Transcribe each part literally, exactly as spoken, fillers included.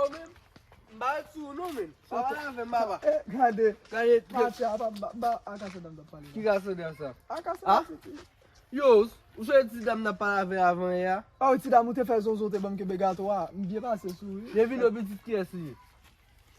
M pa ret sou ou non, men. Pa pale avè m, papa. Eh, gade. Gade. Matya, pa, pa, pa, a ka sou dam t ap pale la. Ki ka sou dam sa? A ka sou dam sa. Yo, ou sonje ti dam n ap pale avè avan yè a? Ah wi, ti dam ou te fè zonzon, te ban m kenbe gato a. M byen pase sou ou wi. Devine pitit kiyès li ye?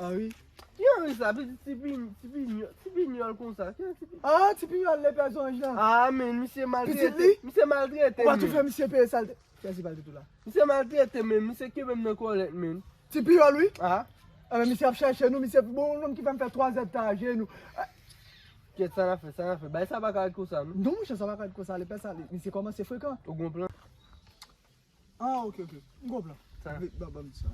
Anri. Ki Anri sa? Pitit ti pi, ti pi, ti pinyòl konsa. Ki ti pi... Ah, ti pinyòl lepè zonj lan. Ah, men, misye maltrete. Pitit li? Misye maltrete. Ou pa tou fè misye peye sa l te... Kiyès li pral di tou la? Misye maltrete, men. Misye kenbe m nan kòlèt, men. Ti piyòl, wi. Ah. Ah, men misye ap chèche nou, misye bon, yon nonm ki fè m fè twa zèdtan ajenou. Kèt, sa n ap fè, sa n ap fè. Bagay sa pa ka ret konsa, non. Non, monchè, sa pa ka ret konsa. Lepè sa, li, misye kòmanse frekan. Ou gon plan? Ah, ok, ok. M gon plan. Sa. Vit, ba, ba m di sa.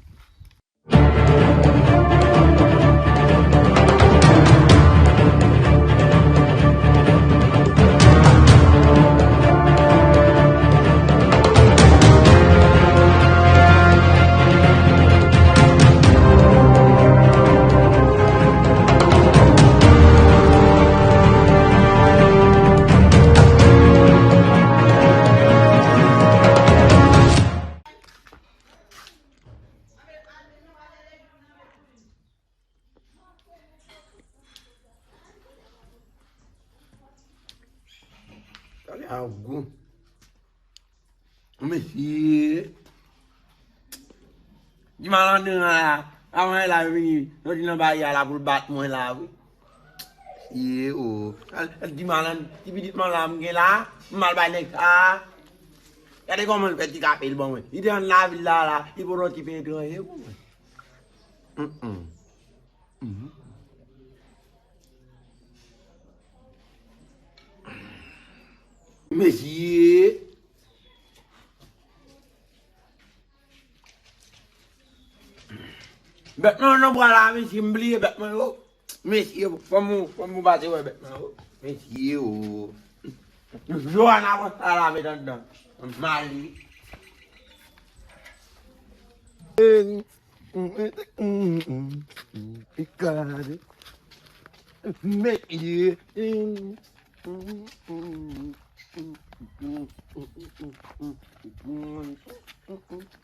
Tande a gou. Mesye. Di malandren an la. Avan l la vini. Yo di nan baryè a la pou l bat mwen la, wi. Mesye, o. Al, al di malandren, ti pitit malandren m gen la. M al bay nèg sa. Gade kòman l fè ti kape l ban mwen. Li te ann lavil la, la. Li pote yon ti pen etranje pou mwen. Mm, mm. Mhm. Mesye. Bèt mwen nan bwa la, mesye, m bliye bèt mwen yo. Mesye, fò m, fò m pase wè bèt mwen yo. Mesye, o. Joana konsa la met anndan. Mali. Picard. Mesye.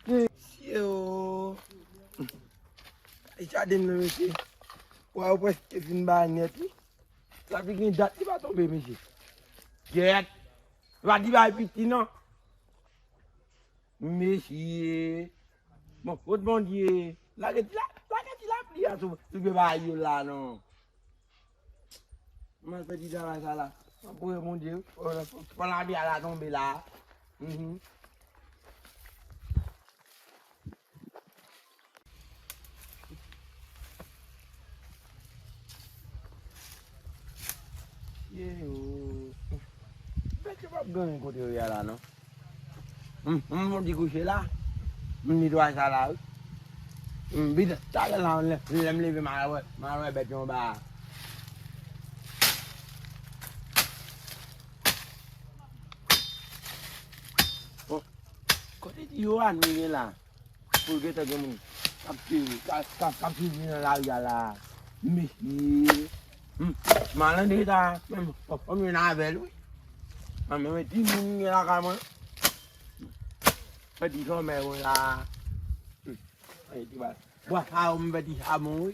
Mesye, o. E jaden nan, mesye. Wa, ou prèske fin ba nèt, wi. Sa te gen dat li pa tonbe, mesye. Gèt. Pa di bay piti, non. Mesye. Bon, kot Bondye. Lage ti la, lage ti lapli a sou, sou pye bagay yo la, non. M al fè ti travay sa la. Mwen priyé Bondye, fò, fò lapli a la tonbe la. Mhm. Ye, o. Bèt yo p ap gen anyen kote yo ye a la, non. M, m fon ti kouche la. M netwaye sa la, wi. M vide talè la, lè, lè m leve, m al wè, m al wè bèt yo anba a. Bon, kote ti Yoane gen la? Pou l gentan gen moun k ap swiv, k ap, k ap, k ap swiv li nan lari a la. Mesye. Hmm. Malandren ta, menm, fò, fò m jwenn avè l, wi. Mwen menm, ti moun gen lakay mwen. Fè ti somèy mwen la. Hmm. Fè ti bal. Bwa sa yo, m fè ti chabon, wi.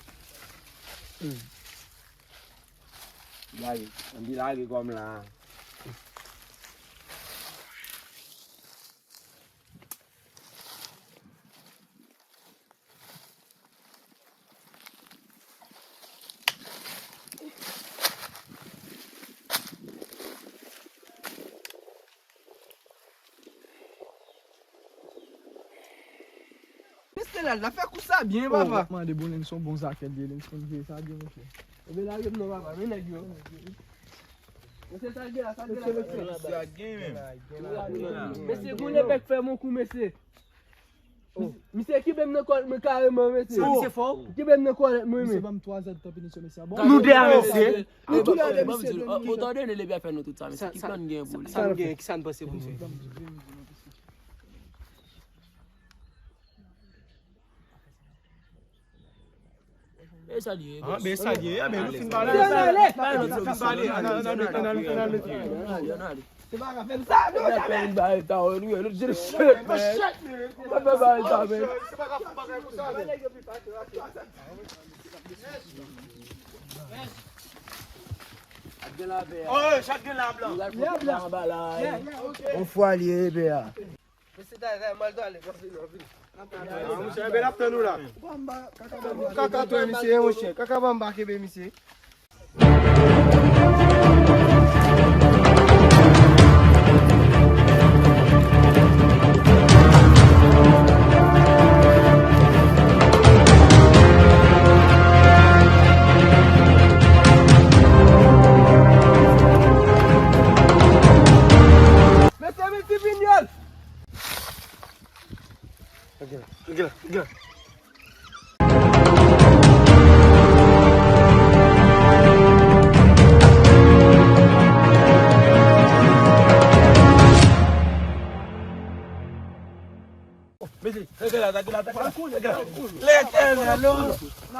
Hmm. Gade, m di lage kò m la. Mesye la, l ap fè kou sa byen, papa. W ap mande bon, Lens, se yon bon zafè l ye, Lens konn jere sa byen, mesye. Ebyen, lage m non, papa, men nèg yo. Mesye, sa gen la, sa gen la, mesye. Mesye, gen menm. Mesye, gon lepè k fè m yon kou, mesye. Misye kenbe m nan kòlèt mwen kareman, mesye. Sa misye fè w? Kenbe m nan kòlèt mwen, men. Misye ban m twa zèdtan pinisyon, mesye. Bon. Nou de a, mesye. Ou tande, nou lepè fè nou tout sa, mesye. Ki plan n gen pou li? Sa n gen, ki sa n panse pou misye? E sa l ye, ah, bòs. Ben, sa l ye, ah, ben, nou fin pale. Pale, pale, nou fin pale. Ann ale, ann ale, ann ale, ann ale. Fè yon bagay ta, wi, wi, legit shit, man. Fè yon bagay ta, man. Oh, chak gen la blan. Yon fwa li ye, bè a. Mesye, dale, dale, m al dale, m ap vini, m ap vini. Ah, monchè, ben ap tann ou la. Kaka tou misye, monchè. Kaka bamba kenbe misye. Mesye, men ti vinyòl. Gila, gila, gila. Mesi, gila, gila, gila. Letènèl, non.